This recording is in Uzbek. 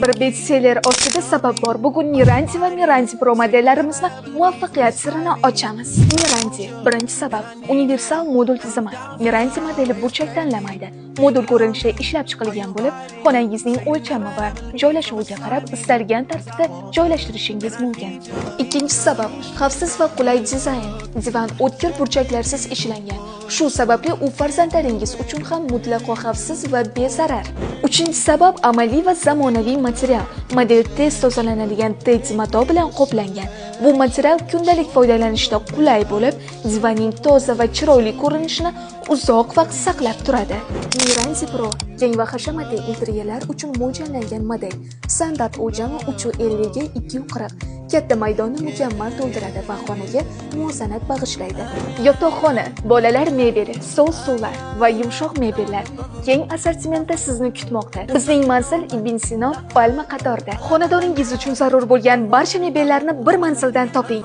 Bir bestseller ostida sabab bor. Bugun Mirandi va Mirandi Pro modellarimizni muvaffaqiyat sirini ochamiz. Mirandi birinchi sabab: universal modul tizimi. Mirandi modeli burchak tanlamaydi. Modul ko'rinishda ishlab chiqilgan bo'lib, xonangizning o'lchami va joylashuviga qarab istalgan tartibda joylashtirishingiz mumkin. Ikkinchi sabab: xavfsiz va qulay dizayn. Divan o'tkir burchaklarsiz ishlangan. Shu sababli u farzandlaringiz uchun ham mutlaqo xavfsiz va bezarar. Uchinchi sabab: amaliy va zamonaviy material. Model tez tozalanadigan teddy mato bilan qoplangan. Bu material kundalik foydalanishda qulay bo'lib, divanning toza va chiroyli ko'rinishini uzoq vaqt saqlab turadi. Mirandi Pro keng va hashamatli interyerlar uchun mo'ljallangan model. Standart o'lchami 350 ga 240. Katta maydonni mukammal to'ldiradi va xonaga muvozanat bag'ishlaydi. Yotoqxona, bolalar mebeli, stol stullar va yumshoq mebellar keng assortimentda sizni kutmoqda. Bizning manzil: Ibn Sino, Palma qatorida. Xonadoningiz uchun zarur bo'lgan barcha mebellarni bir manzildan toping.